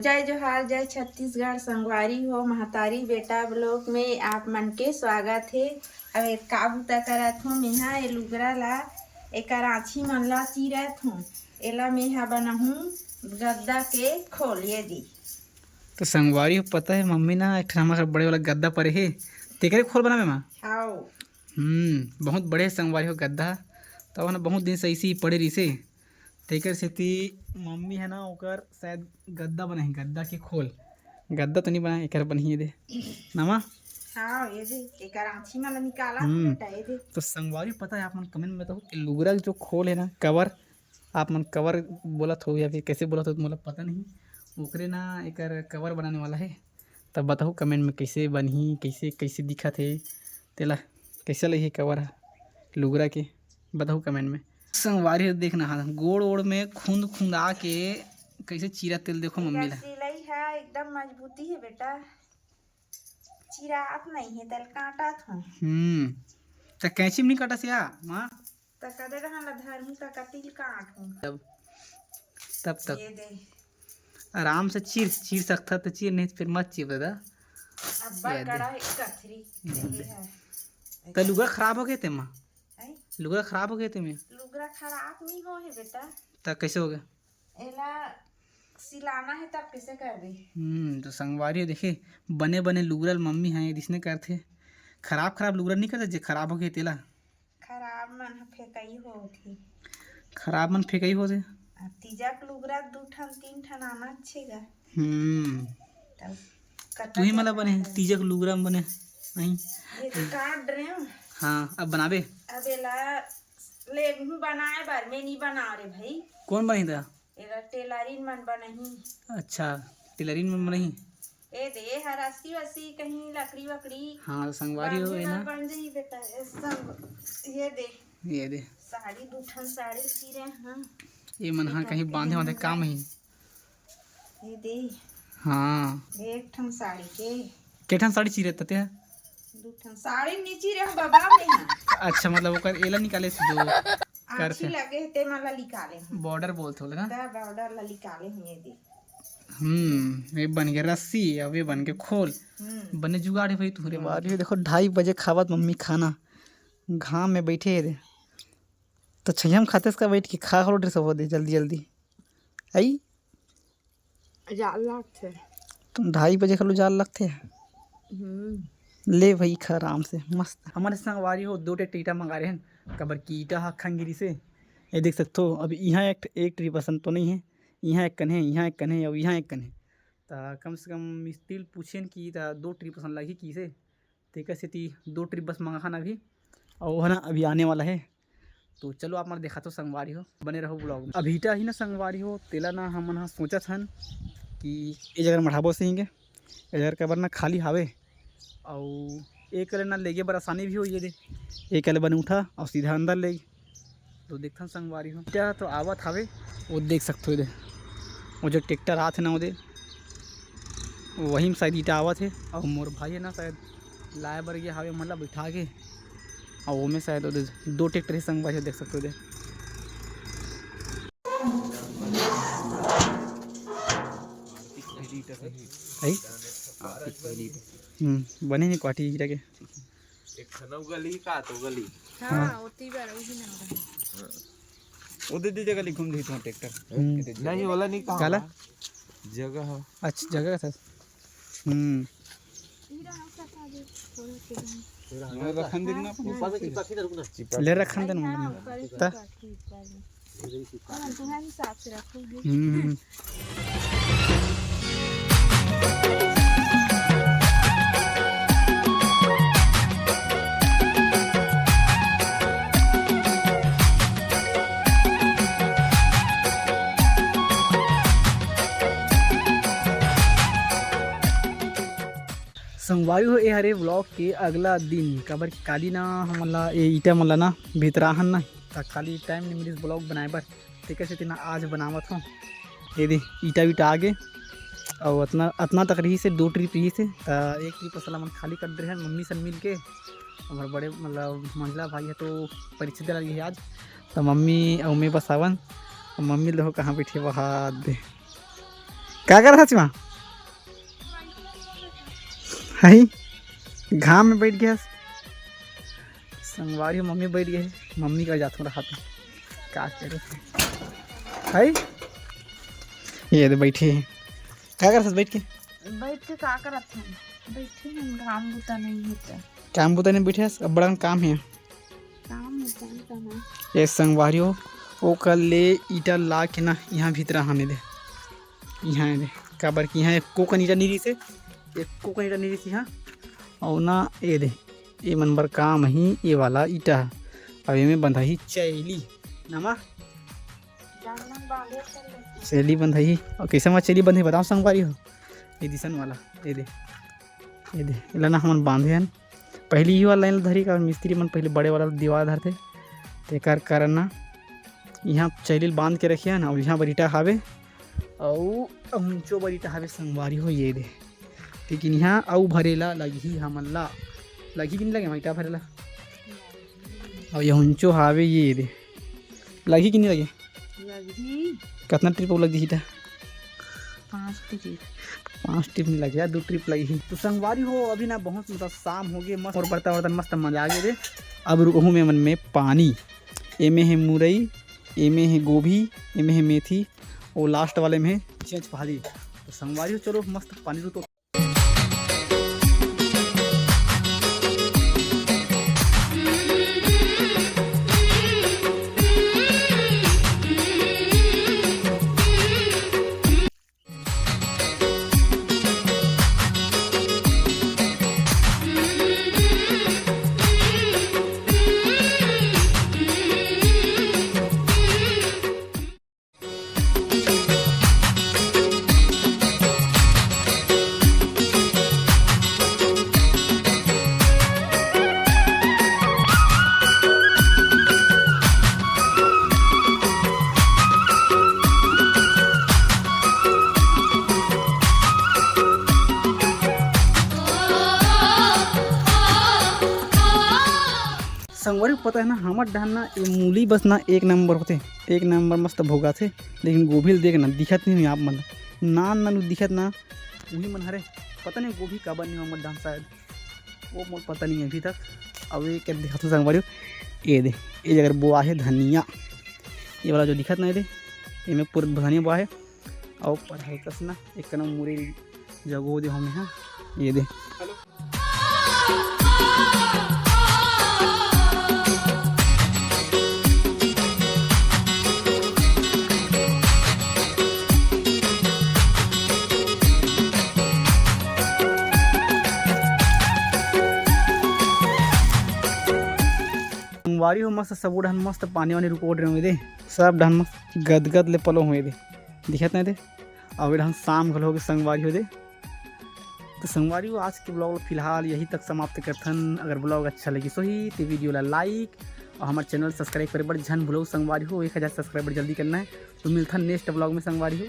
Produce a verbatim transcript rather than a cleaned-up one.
जय जोहार, जय छत्तीसगढ़। संगवारी हो, महतारी बेटा vlog में आप मन के स्वागत हे। अब एक का बूता करत हूँ, मेहा ए लुगरा ला एकर आँछी मन ला चीरत हूँ। एला मेहा बनाहूँ गद्दा के खोल। ये दे। तो संगवारी हो, पता है मम्मी ना एक ठन हमर घर बड़े वाला गद्दा परे हे, तेकरे खोल बनावे माँ। हाओ। हम्म, बहुत बड़े संगवारी हो गद्दा, तो ना बहुत दिन से इसी पड़े रहिसे, तेकर सेती मम्मी है ना ओकर शायद गद्दा बनाही, गद्दा के खोल। गद्दा तो नहीं बनाए, एकर बनही ये दे। नामा? हाँ, ये दे, एकर आँछी मन निकाला हम्म। बेटा, ये दे। तो संगवारी पता है आप मन comment में बताओ कि लुगरा के जो खोल है ना, cover, आप मन cover बोलत हो या फिर कैसे बोलत हो, मोला पता नहीं। ओकरे ना एकर cover बनाने वाला है, तब बताओ comment में कैसे बनही, कैसे, कैसे दिखत है, तेला कैसे लगही cover ह लुगरा के, बताओ comment में। संगवारी हो देखना हा, गोड़ ओड़ में खुंद खुंदा के कैसे चीरा तेल देखो मम्मी ला। सिलाई है एकदम मजबूती है बेटा, चिरात नहीं है, तेल काटत हूँ। हम्म, त कैंची में नहीं काटस या माँ? त कदे रहन ला धरहूँ त कतिल काटहूँ। तब, तब तक ये दे। आराम से चीर, चीर सकता तो चीर, नहीं तो फिर मत चीर दादा। अब्बड़ ये दे। कड़ा है कथरी। ये दे। है। त लुगरा खराब हो गए ते माँ? हैं? लुगरा खराब हो गए ते में? लुगरा खराब नहीं हो है बेटा। त कैसे हो गया? एला सिलाना है तब कैसे करबे? हम्म, तो संगवारी हो देखे, बने बने लुगरा ल मम्मी है जिसने करथे, खराब खराब लुगरा नहीं करते, जे खराब हो गए तेला। खराब मन ह फेकई होथे। खराब मन फेकई होथे। आ, तीजा के लुगरा दू ठन, तीन ठन आना अच्छे गा। हम्म। तब कतका तुही मला बने, तीजा के लुगरा म बने, नहीं? ये तो काट रहे हो। हाँ, अब बनाबे। अब एला ले बनाए बर, मैं नहीं बना रे भाई। कौन बनही दा? एला टेलरिन मन बनही। अच्छा, टेलरिन मन बनही। ए दे, हर रस्सी वस्सी कहीं लकड़ी वकड़ी हाँ, तो संगवारी हो बांधे ये बर ना। बन जाही बेटा, ए संग, ये दे। ये दे। साड़ी, दू ठन साड़ी चीरे हाँ। ये मन हाँ कहीं बांधे वांधे काम ही। ये दे। हाँ। एक ठन साड़ी के। के ठन साड़ी चीरे तते है? दू ठन साड़ी नी चीरे हो बाबा में हाँ। अच्छा, मतलब ओकर एला निकाले से जो आँखी करथे। लगे हे, ते मन ला निकाले हूँ। बॉर्डर बोलथे ओला ना? त बॉर्डर ला निकाले हूँ, ये दे। हम्म, ये बन के रस्सी, अब ये बन के खोल। हम्म। बने जुगाड़ है भाई तुहरे मन। ये देखो, ढाई बजे खावत मम्मी खाना, घाम में बैठे हे दे। तो छइया में खाते इसका बैठ के खा लो ड्रेस हो दे जल्दी जल्दी। आई? जाल लागथे। तुम ढाई बजे घलो जाल लगथे। हम्म। ले भाई, खा आराम से, मस्त। हमर संगवारी हो, दो ठे ईटा मंगा रहे हैं, काबर कि ईटा ह खंग गिरिस हे। ये देख सकथो, अब इहाँ एक, एक ट्री पसंद तो नहीं है, इहाँ एक कन हे, इहाँ एक कन हे, अउ इहाँ एक कन हे। त कम से कम मिस्त्री ल पूछेन कि त दो ट्री पसंद लगही कइसे, तेकर सेती दो ट्री बस मंगाहन अभी, अउ वो ह ना अभी आने वाला है। तो चलो आप मन देखा तो संगवारी हो, बने रहो vlog में। अभी ईटा ही ना संगवारी हो, तेला ना हमन ह सोचत हन कि ए जगह मढ़ाबो सही के, ए जगह काबर ना खाली हावे, अउ एक ले ना लेगे बर आसानी भी हो, ये दे, एक ले बने उठा अउ सीधा अंदर ले। तो देखथन संगवारी हो, ईटा तो आवत हावे, वो देख सकथो ये दे, वो जो ट्रैक्टर आत है ना, वो दे, वही में शायद ईटा आवत है, अउ मोर भाई है ना, शायद लाए बर गया हावे, मतलब बैठा के, अउ ओमे शायद ओदे दो ट्रैक्टर ही संगवारी हो, देख सकते हो दे। आई? हम्म, बने नहीं क्वालिटी ईटा के। एक ठन अउ गली का तो गली। हाँ, हाँ। ओती बर उही ना हो रहा। वो दे दे जगह लिखूं दी तो ट्रैक्टर। हम्म। नहीं, वाला नहीं कहा काला? जगह हो। अच्छा, जगह का था। हम्म। रखन दे ना अपन। ऊपर में चिपका के रखना। ले रखन दे ना। हाँ, ऊपर ही ता? चिपका के, ऊपर में। हाँ, तुम्हारे हिसाब से रखो भाई। हम्म, हम्म। संगवारी हो, ए हरे vlog के अगला दिन, काबर कि काली ना हमन ला ए ईटा मन ला ना भितराहन ना, त काली time नहीं मिलिस vlog बनाए बर, तेकर सेती ना आज बनावत हूँ। ये दे ईटा वीटा आ गे, अउ अतना, अतना तक रही से, दो trip रही से, त एक trip असल हमन खाली कर दे हन मम्मी सन मिल के। हमर बड़े मतलब मंझला भाई है तो परीक्षा दे लगी है आज, त मम्मी अउ मैं बस आवन, अउ मम्मी देखो कहाँ बैठे वहाँ दे। का करत हस वहाँ? हई, घाम में बैठ गया। संगवारी हो, मम्मी बैठ गए, मम्मी का जात हो रहा था। का करे? हई, ये दे बैठे हैं। का करत हस बैठ के? बैठ के का करत हन? बैठे हन, काम बूता नहीं हे त। काम बूता नहीं बैठे हस? अब बड़ा काम है। काम बूता नहीं करना। ये संगवारी हो, ओकर ले ईटा ला के ना यहाँ भीतर आने दे। यहाँ दे, काबर कि यहाँ एको कन ईटा नहीं रहिस हे, एको कन ईटा नहीं रहिस यहाँ। अउ ना ये दे, ये मन बर काम ही ये वाला ईटा ह। अब एमे बंधाही चैली, नमा? चैली बंधाही। अउ कैसे मा चैली बंधाही बताओ संगवारी हो? ये दिसन वाला, ये दे, ये दे, एला ना हमन बांधे हन। पहली ही वाला लाइन धरी, काबर मिस्त्री मन पहले बड़े वाला दीवार धरथे, तेकर कारण ना यहाँ चैली ल बांध के रखे हन। अउ यहाँ बर ईटा हावे, अउ हुंचो बर ईटा हावे संगवारी हो, ये दे। लेकिन यहाँ अउ भरे ला लगही हमन ला, लगही कि नहीं लगे ईटा भरे ला? अउ ये हुंचो हावे, ये दे, लगही कि नहीं लगे? लगही। कितना ट्रिप लग जही ईटा? पाँच ट्रिप। पाँच ट्रिप नहीं लगे यार, दो ट्रिप लगी ही। तो संगवारी हो, अभी ना बहुत मतलब शाम हो गए, मस्त और बर्तन वर्तन मस्त मजा आ गए रे। अब रुकहूँ मैं मन में पानी। एमे है मुरई, एमे है गोभी, एमे है मेथी, और लास्ट वाले में है चेंच भाजी। तो संगवारी हो, चलो मस्त पानी रुको। संगवारी, पता है ना, हमर डहन ना ये मूली बस ना एक नंबर होथे, एक नंबर मस्त भोगाथे। लेकिन गोभी ल देख ना, दिखत नहीं आप मन, नान नान दिखत ना, उही मन हरे। पता नहीं गोभी काबर नहीं हमर डहन, शायद वो मोर पता नहीं अभी तक। अब ये क्या दिखाता संगवारी, ये दे, ये जगह बोआ है धनिया, ये वाला जो दिखत ना, ये दे, ये में पूरा धनिया बोआ है। और पर हल्का सा ना एक कना मुरई जगो दे हमें, हाँ, ये दे। संगवारी हो, मस्त सबो डहन मस्त पानी वानी रुकोट रहे दे, सब डहन मस्त गदगद ले पलो हुए दे, दिखत नहीं दे। अउ ये डहन शाम घलो हो गए संगवारी हो दे। तो संगवारी हो, आज के ब्लॉग फिलहाल यही तक समाप्त करथन। अगर ब्लॉग अच्छा लगी सोही तो वीडियो ला लाइक और हमारे चैनल सब्सक्राइब करे बर झन भूलो संगवारी हो, एक हज़ार सब्सक्राइबर जल्दी करना है। तो मिलथन नेक्स्ट ब्लॉग में संगवारी हो।